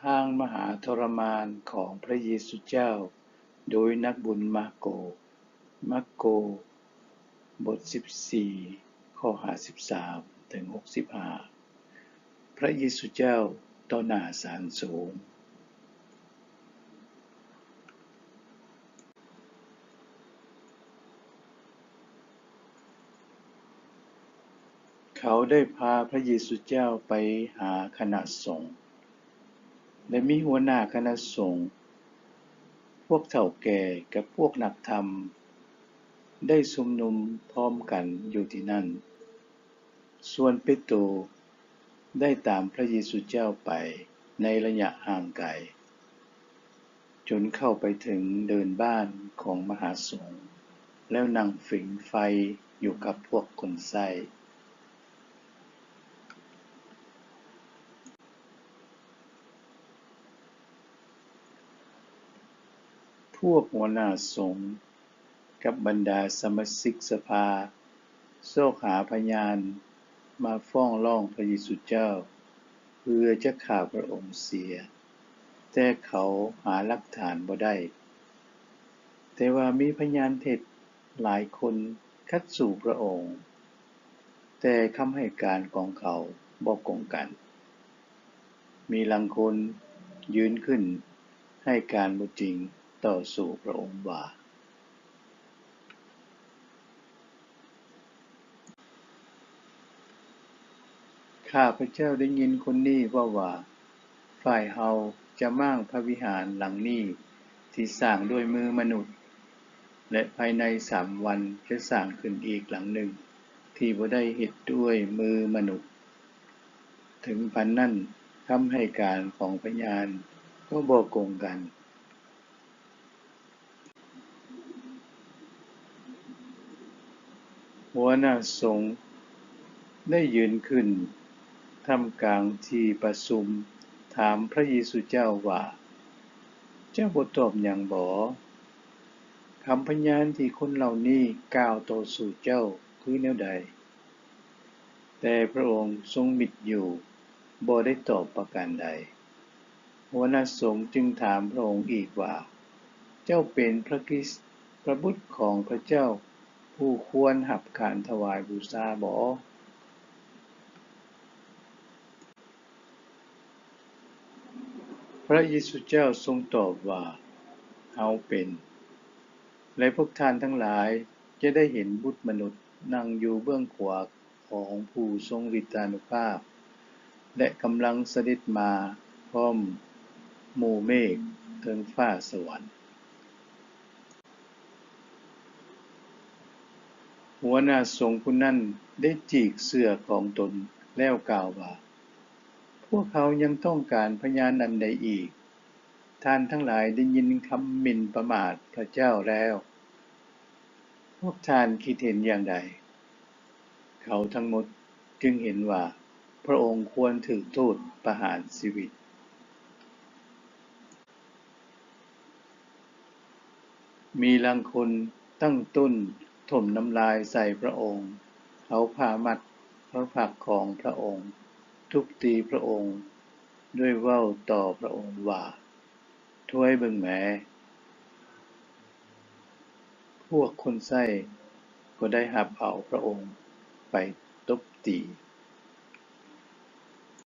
ທາງມະຫາທໍລະມານຂອງພຣະເຢຊູເຈົ້າ ໂດຍນັກບຸນມາໂກ. ມາໂກ ບົດສິບສີ່ ຂໍ້ຫ້າສິບສາມ ເຖິງຫົກສິບຫ້າ. ພຣະເຢຊູເຈົ້າຕໍ່ໜ້າສານສູງ. ເຂົາໄດ້ພາພຣະເຢຊູເຈົ້າໄປຫາຄະນະສົງ ແລະ ມີຫົວໜ້າຄະນະສົງ, ພວກເຖົ້າແກ່ ກັບພວກນັກທຳ ໄດ້ຊຸມນຸມພ້ອມກັນຢູ່ທີ່ນັ້ນ. ສ່ວນເປໂຕໄດ້ຕາມພຣະເຢຊູເຈົ້າໄປໃນໄລຍະຫ່າງໄກ ຈົນເຂົ້າໄປເຖິງເດີ່ນບ້ານຂອງມະຫາສົງ ແລ້ວນັ່ງຜິງໄຟຢູ່ກັບພວກຄົນໃຊ້. ພວກຫົວໜ້າສົງກັບບັນດາສະມາຊິກສະພາ ຊອກຫາພະຍານມາຟ້ອງຮ້ອງພຣະເຢຊູເຈົ້າ ເພື່ອຈະຂ້າພຣະອົງເສຍ, ແຕ່ເຂົາຫາຫຼັກຖານບໍ່ໄດ້. ແຕ່ວ່າມີພະຍານເທັດຫຼາຍຄົນຂັດສູ້ພຣະອົງ, ແຕ່ຄຳໃຫ້ການຂອງເຂົາບໍ່ກົງກັນ. ມີລາງຄົນຢືນຂຶ້ນໃຫ້ການບໍ່ຈິງຕໍ່ສູ້ພຣະອົງວ່າ, ຂ້າພະເຈົ້າໄດ້ຍິນຄົນນີ້ເວົ້າວ່າ, ຝ່າຍເຮົາຈະມ້າງພຣະວິຫານຫຼັງນີ້ທີ່ສ້າງດ້ວຍມືມະນຸດ, ແລະ ພາຍໃນສາມວັນຈະສ້າງຂຶ້ນອີກຫຼັງໜຶ່ງທີ່ບໍ່ໄດ້ເຮັດດ້ວຍມືມະນຸດ. ເຖິງປານນັ້ນ, ຄຳໃຫ້ການຂອງພະຍານກໍບໍ່ກົງກັນ. ຫົວໜ້າສົງໄດ້ຢືນຂຶ້ນທ່າມກາງທີ່ປະຊຸມ, ຖາມພຣະເຢຊູເຈົ້າວ່າ, ເຈົ້າບໍ່ຕອບຫຍັງບໍ? ຄຳພະຍານທີ່ຄົນເຫຼົ່ານີ້ກ່າວຕໍ່ສູ່ເຈົ້າຄືແນວໃດ? ແຕ່ພຣະອົງຊົງມິດຢູ່, ບໍ່ໄດ້ຕອບປະການໃດ. ຫົວໜ້າສົງຈຶ່ງຖາມພຣະອົງອີກວ່າ, ເຈົ້າເປັນພຣະຄຣິດ, ພຣະບຸດຂອງພຣະເຈົ້າ, ຜູ້ຄວນຮັບການຖວາຍບູຊາບໍ? ພຣະເຢຊູເຈົ້າຊົງຕອບວ່າ, ເຮົາເປັນ, ແລະ ພວກທ່ານທັງຫຼາຍຈະໄດ້ເຫັນບຸດມະນຸດນັ່ງຢູ່ເບື້ອງຂວາຂອງຜູ້ຊົງລິດທານຸພາບ ແລະ ກຳລັງສະເດັດມາພ້ອມໝູ່ເມກເທິງຟ້າສະຫວັນ. ຫົວໜ້າສົງຜູ້ນັ້ນໄດ້ຈີກເສື້ອຂອງຕົນແລ້ວກ່າວວ່າ, ພວກເຮົາຍັງຕ້ອງການພະຍານອັນໃດອີກ? ທ່ານທັງຫຼາຍໄດ້ຍິນຄຳໝິ່ນປະໝາດພຣະເຈົ້າແລ້ວ. ພວກທ່ານຄິດເຫັນຢ່າງໃດ? ເຂົາທັງໝົດຈຶ່ງເຫັນວ່າພຣະອົງຄວນຖືກໂທດປະຫານຊີວິດ. ມີລາງຄົນຕັ້ງຕົ້ນຖົ່ມນ້ຳລາຍໃສ່ພຣະອົງ, ເອົາຜ້າມັດພຣະພັກຂອງພຣະອົງ, ທຸບຕີພຣະອົງ, ດ້ວຍເວົ້າຕໍ່ພຣະອົງວ່າ, ທວາຍເບິ່ງແມ. ພວກຄົນໃຊ້ກໍໄດ້ຮັບເອົາພຣະອົງໄປຕົບຕີ.